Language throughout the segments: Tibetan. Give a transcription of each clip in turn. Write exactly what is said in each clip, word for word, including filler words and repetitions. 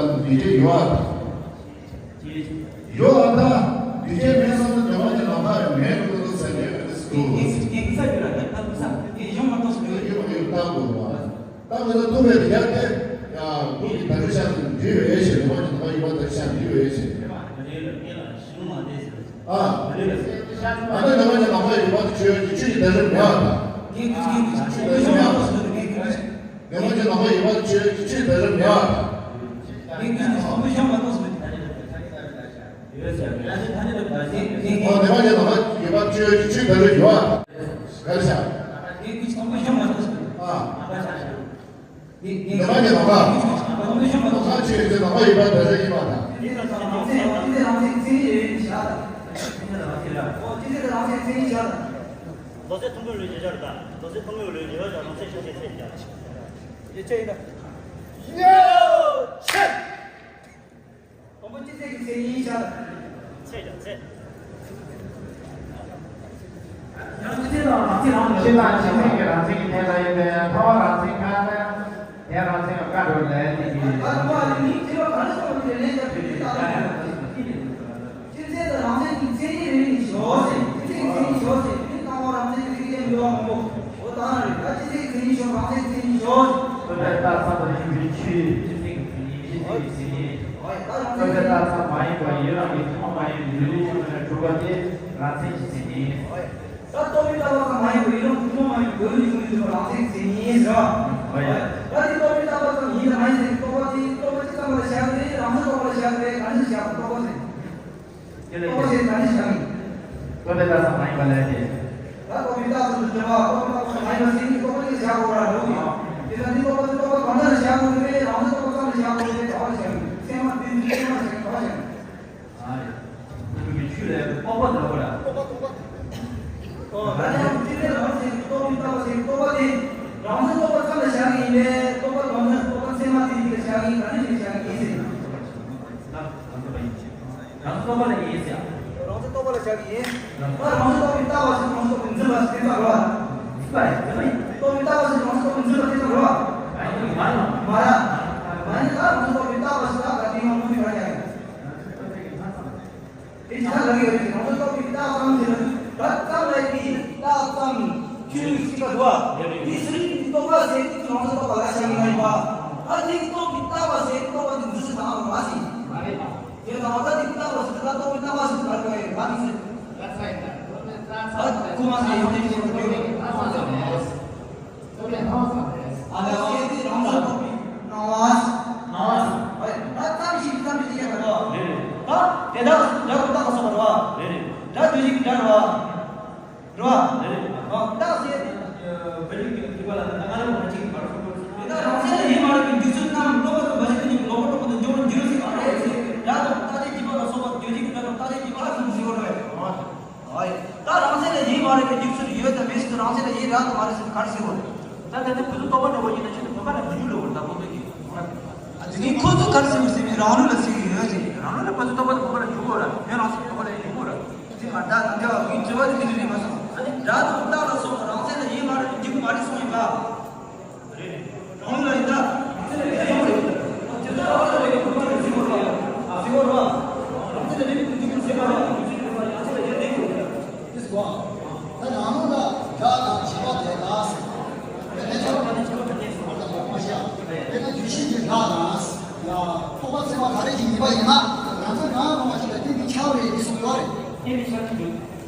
ལ་འདུས་བྱས་ཡོད་ཨ། ཡོད་ཨ་ད། འདུས་བྱས་མེད་བསམ་ན་ཉོན་མོངས་ཀྱི་ནམ་མཁའ་རེ་མེད་འགྲོ་གི་འདུག་ཟེར་ནས་འདུག་ཡོད་མ་ཡོད་ལྟ་དགོས་རེད་བ། ད་ང་ཚོ་ཐུག་པའི་རྒྱ་དེ་ཡང་ལུགས་ཀྱི་བརྡ་སྤྲོད་ཤར་ནས་འདུས་པའི་ཞེས་ཉོན་མོངས་ཀྱི་ནམ་མཁའ་ཡོད་པ་དེ་ཤར་འདུས་པའི་ཞེས། ཨ། ཨ་ནི་ཉོན་མོངས་ཀྱི་ནམ་མཁའ་ཡོད་པ་དེ་ཆོས་ཀྱི་ཆོས་ཀྱི་བརྡ་སྤྲོད་མེད་པ་དང་། ཆོས་ཀྱི་བརྡ་སྤྲོད་མེད་པ་དང་། ཉོན་མོངས་ཀྱི་ནམ་མཁའ་ཡོད་པ་དེ་ཆོས་ཀྱི་ཆོས་ཀྱི་བརྡ་སྤྲོད་མེད་པ་དང་། ཨོ་ཉོན་མོངས་ཀྱི་ནམ་མཁའ་ཡོད་པ་ཆོས་ཀྱི་ཆོས་བརྡ་སྤྲོད་ཡོད་པ། ག་རེ་བྱ། ཨ། ཉོན་མོངས་ཀྱི་ནམ་མཁའ། ནམ་མཁའ་ཆོས་ཀྱི་ནམ་མཁའ་ཡོད་པ་བརྡ་སྤྲོད་ཡིན་པ་དང་། མདོ་སྡེ་ཐུན་མོང་ལུགས་ཀྱི་བྱ་བ་དང་། མདོ་སྡེ་ཐུན་མོང་ལུགས་ཀྱི་བྱ་བ་དང་། རང་མཚན་ཆ་ཤས་ཚད་ཀྱང་། ཡིད་ཆེས་ཡིན་ན། ཡོད་ཆེ། དང་པོ་སྤྱི་ཚད་ཀྱི་མཚན་ཉིད་བྱ་དང་། ཚད་ཀྱང་ཚད། ཡང་སྤྱི་ཚད་དང་རང་ཚད་རང་གི། སྤྱི་དང་སྤྱི་ཚད་ཀྱི་རང་མཚན་གྱི་ཐད་ལ་ཡོད་པའི་ཐོག་མ་རང་མཚན་ཁ་ནས་དེ་རང་མཚན་ཡང་བཀའ་འགྲོ་ལས་དེ་གི། ད་དུང་མ་ནི་མིང་དེ་བ་ག་རེ་སོགས་ཀྱི་ལན་རྒྱབ་ཀྱི་རེད་ད། སྤྱི་ཚད་དང་རང་ཚད་ཀྱི་མཚན་ཉིད་རེ་རེ་ཞོག་ཟེར། སྤྱི་ཚད་ཀྱི་མཚན་ཉིད་ཞོག་ཟེར། དེ་ནི་དང་པོ་རང་མཚན་གྱི་ཚིག་རྒྱན་ཡོད་མང་པོ། འོ་ད་རེད། ད་སྤྱི་ཚད་ཀྱི་མཚན་ཉིད་ཞོག་རང་མཚན་གྱི་མཚན་ཉིད་ཞོག་རྟོག་པའི་རྟགས་ཙམ་པ་ནི་ཡིན་པའི་ཆོས། སྤྱི་ཚད་ཀྱི་མཚན་ཉིད། སྤྱི་ཚད་ཀྱི་མཚན་ཉིད། རྟོག་པའི་རྟགས་ཙམ་མ་ཡིན་པ་ཡུལ་རང་གི་ཐུན་མོང་མ་ཡིན་པའི་ཡུལ་ལས་བྱུང་བའི་གྲུབ་པ་དེ་རང་མཚན་གྱི་མཚན་ཉིད། ད་རྟོག་པའི་རྟགས་ཙམ་མ་ཡིན་པ་ཡུལ་རང་ཐུན་མོང་མ་ཡིན་པའི་ཡུལ་ལས་བྱུང་བའི་གྲུབ་པ་རང་མཚན་གྱི་མཚན་ཉིད་ཟེར་བ། ད་དེ་རྟོག་པའི་རྟགས་ཙམ་ཡིན་དང་མ་ཡིན་ཟེར་རྟོག་པ་དེ་རྟོག་པ་ཅི་ཙམ་པ་ལ་བཞག་རེད། རང་མཚན་རྟོག་པ་ལ་བཞག་རེད། ག་འདྲ་བཞག་རྟོག་པ་ཟེར། དེ་ལ་རྟོག་པ་ཟེར་ག་འདྲ་བཞག་ཡིན། རྟོག་པའི་རྟགས་ཙམ་མ་ཡིན་པ་ལས་ཏེ། ད་རྟོག་པའི་རྟགས་ཙམ་དུ་འགྱུར་བ། རྟོག་པའི་རྟགས་ཙམ་མ་ཡིན་པ་ཟེར་ནི་རྟོག་པ་ལ་བཞག་དགོས་ར་འགྲོ་གི་ཡོད། དེ་ལ་འདི་རྟོག་པ་འདི་རྟོག་པ་གང་འདྲ་ལ་བཞག་དགོས་རེད། རང་མཚན་རྟོག་པ་ཙམ་ལ་བཞག་དགོས་རེད། ག་བ་ལ་བཞག་ཡིན། ཚད་མ་སྟེ་འདི་ཚད་མ་ལ་བཞག་ཡིན། ག་བ་ལ་བཞག་ཡིན། ཨ་རེད། ཁོ་ཚོ་གི་ཆོས་ལ་རྟོག་པ་འདྲ་བོ་ར། རྟོག་པ་རྟོག་པ། ཨོ་ད་ནི་ཡང་སྤྱི་ཚད་རང་ཟེར་གྱི་རྟོག་པའི་རྟགས་པ་ཟེར་གྱི་རྟོག་པ་དེ་རང་མཚན་རྟོག་པ་ཙམ་ལ་བཞག་གི་ཡིན་པས། རྟོག་པ་གང་ན་རྟོག་པ་ཚད་མ་དེ་གཉིས་ལ་བཞག་གི་ཡིན། ག་ནས་ཞིག་བཞག་གི་ཡིན་ཟེར། རང་མཚན་རྟོག་པ་ལ་ཡིན་ཟེར། རང་མཚན་རྟོག་པ་ལ་བཞག་གི་ཡིན། ད་རང་མཚན་རྟོག་པའི་རྟགས་པ་ཟེར་རང་མཚན་རྟོག་པའི་འཛིན་པ་ཟེར་དེ་ལྟར་རོ། འཛིན་པ་ཡིན། འཛིན་པ་ཡིན། རྟོག་པའི་རྟགས་པ་ཟེར་རང་མཚན་རྟོག་པའི་འཛིན་པ་དེ་ལྟར་རོ། མ་རེད། མ་རེད། ད་རང་མཚན་རྟོག་པའི་རྟགས་པ་ཟེར་ད་ག་དེ་ཡང་མུ་མཐུད་ར་ཡང་ཡིན། དེ་ཇི་ལྟར་ལབ་ཀྱི་ཡོད་ཅེ་ན། རང་མཚན་རྟོག་པའི་རྟགས་ཙམ་ཟེར་ན། ད་ཙམ་ལ་ཡིན་རྟགས་ཙམ་ཆོས་ཉིད་གཅིག་པ་འདུག་བ། འདི་ཚུལ་ཉིད་རྟོགས་པ་ཟེར་དུས་རང་མཚན་རྟོག་པ་ལ་བཞག་གི་མ་ཡིན་པ། ཨ་ནི་རྟོག་པའི་རྟགས་པ་ཟེར་རྟོག་པ་འདི་འདུ་ཚུལ་དང་མ་ཟིན། མ་རེད་པ། དེ་དང་ད་འདི་རྟགས་པ་ཟེར་ད་རྟོག་པའི་རྟགས་པ་ཟེར་ག་རེ་ག་རེ་མ་ཟིན། ད་ཚ་ཡིན་ད། ད་ཁུ་མ་ཟིན་ཡོད་དེ་ཟེར་གྱི་ཡོད་རེད། ད་ཚ་ཟིན་མ་རེད། རྟོག་པའི་སྣང་བ་ཟེར། ཨ་ལས་ཨ་ལས་དེ་རང་ལ་རྟོག་པའི་སྣང་བ་ཟེར། སྣང་བ་ཟེར། ཨ་ལས་ད་ཙམ་ཞིག་ཙམ་ཞིག་ཡོད་པ་རེད་བ། རེད་རེད། ད་དེ་དག་སྒྲ་དང་རྟགས་ལ་སོགས་པ་རེད་བ། རེད་རེད། སྒྲ་ཇི་བཞིན་གྱི་སྒྲ་རེད་བ། རེད་བ། རེད་རེད། ཨ་རྟགས་ཟེར་དེ། བོད་ཡིག་གི་འདུག་པ་ལ་ད་ང་རང་ལ་གཅིག་མ་རེད། དེ་དག་རང་མཚན་ལ་ཡིད་མ་རེག་པའི་འཇུག་ཚུལ་རྣམས་རྟོག་པ་དང་འབའ་ཞིག་ཏུ་གཉིས་ཀྱི་ལོག་པར་རྟོག་པ་དང་འཇོག་པར་འགྱུར་ཟེར་བ་རེད་ཟེར། སྒྲ་དང་རྟགས་ཅན་གྱི་བར་ལ་སོགས་པ་ཇི་བཞིན་གྱི་སྒྲ་དང་རྟགས་ཅན་གྱི་བར་ལ་སོགས་པ་ཟེར་བ་རེད། ཨོ་ཡ། ད་རང་མཚན་ལ་ཡིད་མ་རེག་པའི་འཇུག་ཚུལ་ཡོད་དམ་མེད་ཟེར་དུས་རང་མཚན་ལ་ཡིད་རག་དང་མ་རེག་ཟེར་དུས་ག་རེ་ཟེར་དགོས་རེད། ད་ད་ལྟ་ཁོ་ཚོ་རྟོག་པ་འདྲ་བོ་ཡིན་ན་ཆོས་དེ་བོད་པ་ལ་མི་འཇུག་ལབ་དགོས་རེད། ད་ཁོ་ཚོ་གིས། ཨ་དེ་ནི་ཁོ་ཚོ་ག་རེ་ཟེར་དགོས་ཟེར་ན་རང་ལུགས་ལ་ཟེར་གྱི་ཡོད་ཟེར། རང་ལུགས་ལ་ཁོ་ཚོ་རྟོག་པ་དེ་བོད་པ་ལ་འཇུག་དགོས་རེད། ཡང་རང་མཚན་རྟོག་པ་ལ་ཡིན་འཇུག་དགོས་རེད། དེ་མ་ད་ད་འདྲ་བ་གི་དྲི་བ་དེ་དེ་རེད་མ་སོང་། ཨ་ནི་སྒྲ་དང་རྟགས་ལ་སོགས་པ་རང་མཚན་ལ་ཡིད་མ་རེག་པའི་འཇུག་མ་རེག་གསུངས་ཡིན་པ། རང་ལ་ཡིན་ད། ད་རང་ལ་སྒྲ་དང་བྱས་པ་དེ་ལ་ཟེར། དེ་ནས་ཆོས་དང་ནི་ཆོས་དང་ནི་ཟེར་བ་དང་མ་ཤེས། དེ་ན་རྒྱུ་ཤེས་ཀྱི་སྒྲ་དང་ཡང་རྟོག་པ་ཚད་མ་ག་རེ་ཞིག་ཡིན་པ་ཡིན་ན་རང་ཚོ་གང་རུང་བ་ཞིག་ལ་དེ་ནི་ཁྱབ་རེད་ཅེས་གསུངས་ཡོད་རེད། དེ་ནི་ཁྱབ་ཀྱི་འདུག་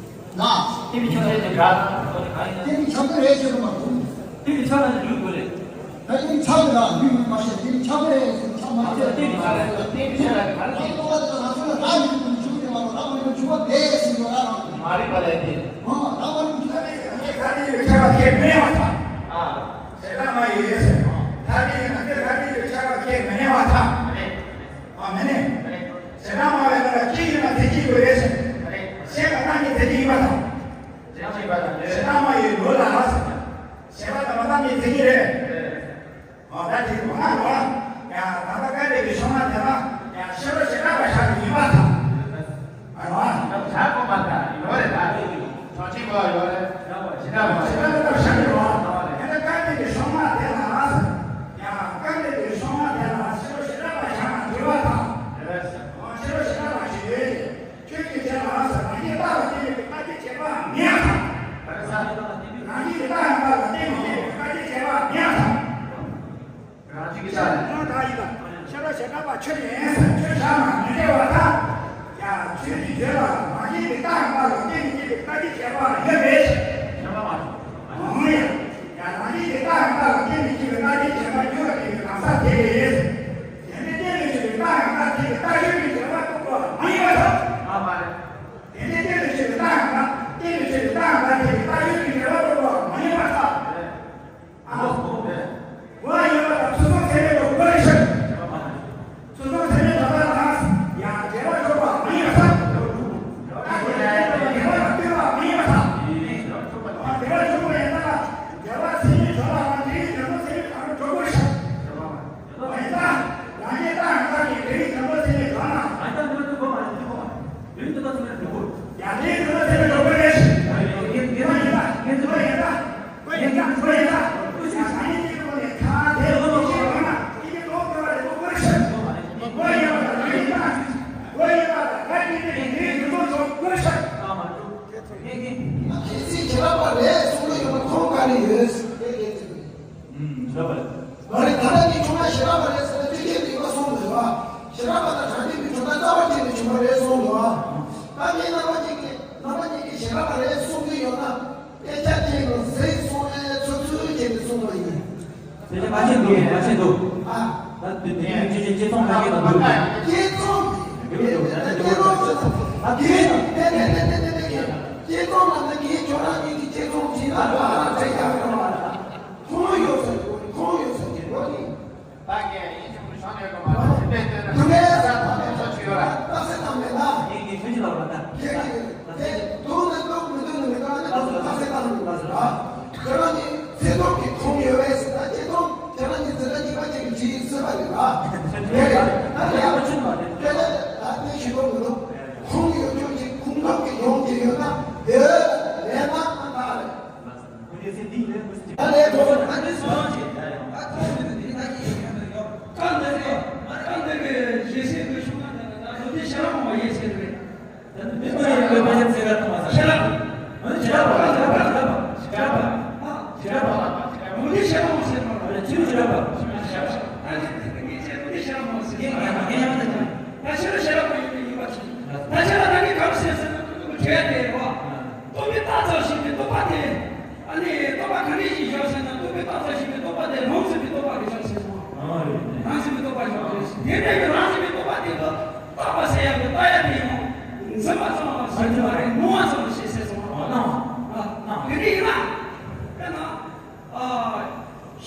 ན། དེ་ནི་ཁྱབ་རེད་ཅེས་སྒྲ་དང་རྟོག་པ་གང་ཡིན་ན། དེ་ནི་ཁྱབ་ཀྱི་རེད་ཅེས་རུང་མ་འདུག་དེ་ནི་ཁྱབ་ན་ནི་འགྲུབ་དགོས་རེད། ད་དེ་ནི་ཁྱབ་ཀྱི་ར་འགྲུབ་ཡོད་མ་ཤེས། དེ་ནི་ཁྱབ་ཀྱི་རེད་ཟེར་ནས་ཁྱབ་མ་ཨ་ཚོ་ཤེས། དེ་ནི་ཁྱབ་རེད། དེ་ནི་ཁྱབ་རེད། ག་རེ་ད་རྟོག་པ་དེ་ལ་ང་ཚོ་ལ་ར་མི་འགྲུབ་ནི་ཆུ་དེ་མ་གཏོགས་ར་མ་ཡིན་པ་ཆུ་བ་དེ་ཟེར་གྱི་ར་རང་མ་རེད་པ་ལས་དེ། ཨ་ར་མ་ཡིན་ཆུ་བ་དེ་ཁྱབ་ཀྱི་རེད། ཁྱབ་ཀྱི་རེད། ཁྱབ་ཀྱི་རེད། ཁྱབ་ཀྱི་རེད། ཨ། ཞེ་དྲག་མ་ཡིན་ཟེར། ད་དེ་ཡིན་ན་དེ་ལྷ་མི་ཡི་ཆ་བ་ཁས་མི་ཉན་པ་ཐ། ཨ་མི་ཉན། ཞེ་དྲག་མ་བས་ན་ལ་ཁྱི་ཡིན་ན་དེ་ཁྱི་ཡོད་རེད་ཟེར། ཞེ་ལ་ན་ནི་དེ་ཁྱི་ཡིན་པ་ཐ། ཞེ་དྲག་མ་ཡི་ལོ་ལ་ལ་ཟེར། ཞེ་ལ་ད་མ་ད་ནི་དེ་ཁྱི་རེད། ཨ་ད་དེ་མ་ང་ལོ་ཡ་ད་ད་ཀ་རེ་གི་ཤོང་ན་དེ་ལ་ཡ་ཤེ་ལོ་ཞེ་དྲག་པ་ཤ་ཡིན་པ་ཐ། ཨ་ལོ། ད་ཆ་གོ་མ་ད། ཡང་དག་ཡིན་ལ། ཤེས་རབ་བྱེ་བྲག་པ་ཆོས་ཅན། ཆོས་བྱ་བ་མི་འབྲེལ་བ་དང་། ཡང་ཆོས་ཀྱི་བརྗོད་པ་རང་བཞིན་གྱི་རྟགས་ཡང་དག་ལ་རྐྱེན་གྱིས་སྐྱེས་པའི་རྟགས་ཀྱི་བྱས་པ་ཡོད་པས། ཡོད་པ་མ་རེད། འོང་ཡང་། ཡང་རང་བཞིན་གྱི་རྟགས་ཡང་དག་ལ་རྐྱེན་གྱིས་སྐྱེས་པའི་རྟགས་ཀྱི་བྱས་པ་ཡོད་པ་དེ་ནི་གང་ཟག་དེ་ཡིན། དེ་ནི་རྐྱེན་གྱིས་སྐྱེས་པའི་རྟགས་ཡང་དག་དེ་ནི་རྟགས་ཡོད་པའི་བྱས་པ་རྟོགས་པ་མ་ཡིན་པར་ཐལ། ཨ་མ་རེད། དེ་ནི་རྐྱེན་གྱིས་སྐྱེས་པའི་རྟགས་ཡང་དག་རྐྱེན་གྱིས་སྐྱེས་པའི་རྟགས་ཡང་དག་དེ་ནི་རྟགས་ཡོད་པའི་བྱས་པ་རྟོགས་པ་མ་ཡིན་པར་ཐལ། ཨ། ཨོ་ཡོད་པ་དང་ཚུལ་གསུམ་ཚད་མས་གྲུབ་པར་ཤེས། ཚུལ་གསུམ་ཚད་མས་གྲུབ་པ་དང་ཡང་འབྲེལ་བར་འཇོག་པ་མ་ཡིན་པར་ཐལ། ཡང་འབྲེལ་བར་འཇོག་པ་མ་ཡིན་པར་ཐལ། འབྲེལ་བར་འཇོག་པ་མ་ཡིན་པར་ཐལ། འབྲེལ་བར་འཇོག་པ་ཡིན་ན་འབྲེལ་བ་ཚད་མས་གྲུབ་པ་དང་འབྲེལ་བའི་འབྲེལ་ཚད་མས་གྲུབ་པར་ཤེས། མ་ཡིན་ན་རང་རྒྱལ་རྟགས་ཡང་དག་གི་འབྲེལ་བའི་འབྲེལ་ཚད་མས་གྲུབ་ན། ཡང་འབྲེལ་བར་འཇོག་པ་ཚད་མས་གྲུབ་པར་ཤེས། མ་ཡིན་ན། མ་ཡིན་ན། ཡིན་ན། ཡིན་ན། ཡིན་ན། ཡིན་ན། ཡིན་ན། གལ་སྲིད་བྱེ་བྲག་པ་རེད་གསུང་གི་ཡོད་པ་ཁུངས་ག་རེ་ཡོད། ཨུམ། བྱེ་བྲག་པ་རེད། མ་རེད། ད་ལྟ་ནི་བྱུང་ན་བྱེ་བྲག་པ་རེད་ཟེར་ན་དེ་སྐད་དུ་ཡོད་པ་གསུངས་འདུག་བ། བྱེ་བྲག་པ་དང་གྲངས་ཅན་པའི་བྱུང་ན་རྩ་བར་བཅད་ནས་བྱུང་བ་རེད་གསུངས་འདུག་བ། ད་ངས་རྣམ་པ་གཉིས་ཀྱིས་རྣམ་པ་གཉིས་ཀྱིས་བྱེ་བྲག་པ་རེད་གསུང་གི་ཡོད་ན། དཔེ་ཆ་དེ་ལ་གཟིགས་སོང་ནས་ཚུར་ཚུར་བྱས་ནས་གསུངས་པ་ཡིན། དཔེ་ཆ་ཁ་ཤས་འདུག་ཁ་ཤས་འདུག་ཨ། ད་དེ་དེ་ཡང་སྤྱི་སྤྱི་ཚོགས་ཁ་ཤས་ལ་འདུག་སྤྱི་ཚོགས། ཡོད་ཡོད་ད་སྤྱི་ཚོགས་ཨ་དེ་དེ་དེ་དེ་དེ་དེ་དེ་སྤྱི་ཚོགས་ལ་ནི་ངས་ཁྱོད་རང་གཉིས་ཀྱི་སྤྱི་ཚོགས་བྲིས་ན་ང་རང་བྲིས་ཀྱང་རེད་བ། ཁོང་ཡོད་ས་ཡོད་ཁོང་ཡོད་ས་ཡོད་ནི། ད་ངས་ཡིན་གཅིག་པུ་བྱང་ཡོད་གི་མ་རེད། དེ་དེ་དེ་ཚོ་ཆུ་ཡོད་ར། རྟགས་གསལ་བཏང་མེད་ན། ངས་ངས་ཆུ་ཞིག་ལབ་ར་ད། ཁྱེད་ཀྱིས་དེ་འདུག་ན་འདུག་མི་འདུག་ན་མི་འདུག་ཨ་ནི་ཁོ་ཚོ་རྟགས་གསལ་བཏང་མི་འདུག་ཟེར་ར། ཁྱེད་རང་གཉིས་ཚེ་ཐོག་གི་ཁུངས་ཡོད་པས་ཟེར་ན་ཚེ་ཐོག་ཁྱེད་རང་གཉིས་འཛིན་གྲྭ་གཉིས་པ་ཅིག་གིས་བྲིས་སྲིད་པ་རེད་ར། དེ་རེད་ད་ལས་ཡག་པོ་ཆུ་མ་རེད། དེ་ལས་ད་དེ་ཞིག་པོ་མི་འདུག་ཁུངས་ཡོད་ཆོག་ཅིག་ཁུངས་ཐོག་གི་ཡོང་གི་ཡོད་ན་ཡོད་མེད་ན་ཨ་ད་རེད། ད་ལས་ཐོག་ཨ་ནི་སོང་ཅིག་ད་ཡང་ཨ་ཐོག་མི་འདུག་དེ་ད་ཡིན་ཡིན་ཡོད། ཀ་འདི་ནི་ཀ་འདི་གི་རྗེས་སྲིད་དུ་ཤུགས་ན་ད་ལོ་དེ་ཤ་མོ་ཡེ་ཆེ་རེད། ད་ནི་མི་མ་ཡིན་པའི་མ་ཡིན་ཚེ་ག་ཐོག་མ་ས་ཤ་ར། ཨ་ནི་ཇི་ར་བ་ཇི་ར་བ་ཇི་ར་བ་ཇི་ར་བ་ལོ་དེ་ཤ་མོ་ཟེར་མ་རེད། ཅི་ཇི་ར་བ་ད་ནི་དེ་གི་ཚེ་ལོ་དེ་ཤ་མོ་ཟེར་ཡིན་ཡིན་ཡིན་ཡིན། ད་ཤ་ར་ཤ་ར་མ་ཡིན་པའི་ཡིན་པ་ཞིག་ད་ཤ་ར་ད་ནི་ག་རེ་ཟེར་ཟེར་ན་ཁོ་ཁོ་བྲལ་དེ་རེད་བ། རྟོག་པས་བཏགས་ཙམ་ཞིག་གི་རྟོག་པ་དེ། ཨ་ནི་རྟོག་པ་ག་འདྲ་ཞིག་བཞག་ཟེར་ན་རྟོག་པས་བཏགས་ཙམ་ཞིག་གི་རྟོག་པ་དེ་རང་བཞིན་གྱི་རྟོག་པ་རེད་བཞག་ཟེར་སོང་། ཨ་རེད། རང་བཞིན་གྱི་རྟོག་པ་བཞག་རེད། དེ་འདྲ་ཡི་རང་བཞིན་གྱི་རྟོག་པ་དེ་ལ་བཏགས་པ་ཟེར་ཡག་གི་བཏགས་ཡག་དེ་ཡང་འཛིན་པ་ཙམ་ལ་ཟེར་གྱི་མ་རེད། སྣང་བ་ཙམ་ལ་བྱེད་ཟེར་སོང་། ཨ་སྣང་བ། ཨ་སྣང་བ། དེ་འདྲ་ཡིན་ན། དཔེར་ན། ཨ།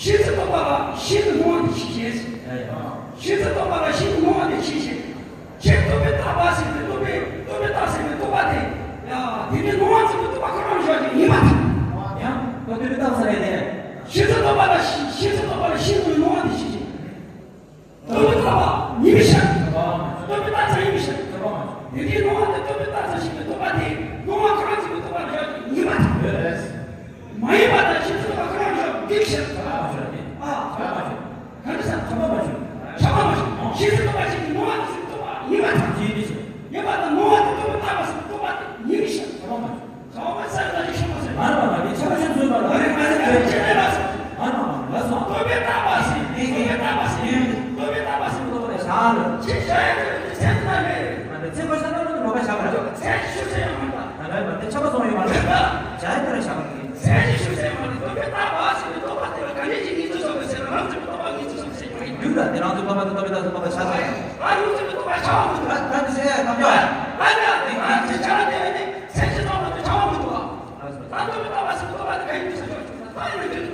ཤེས་ཚུལ་རྟོག་པ་ལ་ཤེས་ཚུལ་སྣང་བ་དེ་ཤེས་བྱེད། ཡ་ཡ། ཤེས་ཚུལ་རྟོག་པ་ལ་ཤེས་ཚུལ་སྣང་བ་དེ་ཤེས་བྱེད། ཁྱེད་རྟོག་པས་བཏགས་པ་ཟེར་བའི་རྟོག་པས་རྟོག་པས་བཏགས་ཟེར་བའི་རྟོག་པ་དེ། ཡ། དེ་ནི་སྣང་བ་ཙམ་གྱི་རྟོག་པ་ཁོ་རང་བཞག་ཅིག་ཡིན་པ་དང་། ཡང་རྟོག་པས་བཏགས་ཟེར་བའི་དེ། ཤེས་ཚུལ་རྟོག་པ་ལ་ཤེས་ཤེས་ཚུལ་རྟོག་པ་ལ་ཤེས་ཚུལ་སྣང་བ་དེ་ཤེས་བྱེད། རྟོག་པས་བཏགས་པ་ཡིན་པའི་ཕྱིར། རྟོག་པས་བཏགས་ཙམ་ཡིན་པའི་ཕྱིར། དེ་དུས་སྣང་བ་དེ་རྟོག་པས་བཏགས་ཙམ་ཞིག་གི་རྟོག་པ་དེ་སྣང་བ་ཁོ་རང་ཚོ་གི་རྟོག་པ་བཞག་ཡིན་པ་དང་། མ་ཡིན་པ་དང་ཤེས་ཚུལ་རྟོག་པ་ཁོ་རང་བཞག་འདི་ཕྱིར། ཨ། ག་འདྲ་ཟེར། ཁྱབ་པ་མ་བྱུང་། ཁྱབ་པ་མ་བྱུང་། ཤེས་ཚུལ་རྟོག་པ་ཞིག་གི་སྣང་བ་དེ་ཚོའི་རྟོག་པ་ཡིན་པ་དང་། ཡིན་པའི་ཕྱིར། ཡིན་པ་དང་སྣང་བ་དེ་རྟོག་པས་བཏགས་པ་ཟེར་རྟོག་པ་དེ་ཡིན་པའི་ཕྱིར། ཁྱབ་པ་མ་བྱུང་། ཁྱབ་པ་མ་བྱུང་། ཁྱབ་པ་མ་བྱུང་། ཁྱབ་པ་མ་བྱུང་། ཤེས་ཚུལ་རྟོག་པ་ཞིག་གི་སྣང་བ་དེ་ཤེས་པ་ཟེར། མ་རེད་མ་རེད། ཁྱབ་པ་ཤེས་ཚུལ་པ་ལ། མ་རེད་མ་རེད། ཁྱབ་པ་ཤེས་ཚུལ་པ་ལ། མ་རེད་མ་རེད། ལགས་སོ། རྟོག་པས་བཏགས་པ་ཟེར། རྟོག་པས་བཏགས་པ་ཟེར། རྟོག་པས་བཏགས་པ་ཟེར། རྟོག་པས་བཏགས་པ་ཟེར། ཅི་བྱ་ཡང་ཚེ་ཚད་མ་རེད། མ་རེད། ཚེ་ཁོ་ཤ་སྟག་ནང་ལོགས་ཀ་བཞག་པ་རེད། ཚད་ཀྱི་ཤུགས་ཚད་ཡང་མ་རེད། ད་ལྟ་མ་དེ་ཁྱབ་པ་སོང་ཡོད་མ་རེད། བྱ་ཡི་ཁོ་རང་བཞག་པ་རེད། ཚད་ཀྱི་ཤུགས་ཚད་མ་རེད། རྟོག་པས་བཏགས་པ་ཟེར་བའི་རྟོག་པ་དེ་ལ་ག་འདྲས་ཀྱི་ངེས་ཚུལ་སོགས་པའི་ཚེ་ལ་རང་བཞིན་གྱི་རྟོག་པ་ངེས་ཚུལ་སོགས་པའི་ཚེ་མ་རེད། རྒྱུ་ལ་དེ་རང་ཚོའི་རྟོག་པ་དེ་རྟོག་པས་བཏགས་ཚུལ་རྟོག་པ་ཆགས་ཚར་ཡོད། ད་ཡོད་ཚུལ་གྱི་རྟོག་པ་ཆགས་པ་མི་འདུག་ད་ད་དེ་ཚེ་ཡ་ཁམས་ཀྱང་། ད་ཡ་དེ་ག་ཚེ་ཆགས་དེ་ནི་ཚད་ཀྱི་རྟོག་པ་དེ་ཆགས་པ་མི་འདུག་ད་རྟོག་པས་བཏགས་པ་ཟེར་བའི་རྟོག་པ་དེ་ག་ཡིན་ཚུལ་སོགས་ད་ཡིན་ན་འགྲིག་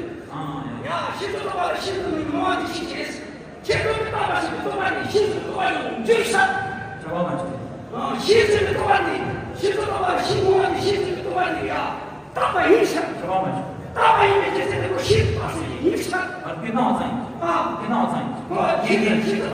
ཡ། ཤེས་ཚུལ་རྟོག་པ་ལ་ཤེས་ཚུལ་སྣང་བ་དེ་ཤེས་བྱེད། ཁྱེད་རྟོག་པས་བཏགས་པ་ཟེར་བའི་རྟོག་པ་དེ་ཤེས་ཚུལ་རྟོག་པ་ལ་འགྱུར་ས། ཁྱབ་པ་མ་བྱུང་། ཨ། ཤེས་ཚུལ་གྱི་རྟོག་པ་དེ་ཤེས་ཚུལ་རྟོག་པ་ལ་ཤེས་སྣང་བ་དེ་ཤེས་ཚུལ་གྱི་རྟོག་པ་དེ་ཡ། བཏགས་པ་ཡིན་ཕྱིར། ཁྱབ་པ་མ་བྱུང་། བཏགས་པ་ཡིན་པའི་རྒྱུ་མཚན་དེ་ཁོ་ཤེས་པ་ཟེར་ཡིན་ཕྱིར། ཨ། དེ་སྣང་བ་ཙམ་ཡིན། ཨ། དེ་སྣང་བ་ཙམ་ཡིན། ཁོ་ཡིན་པའི་ཤེས་ཚུལ་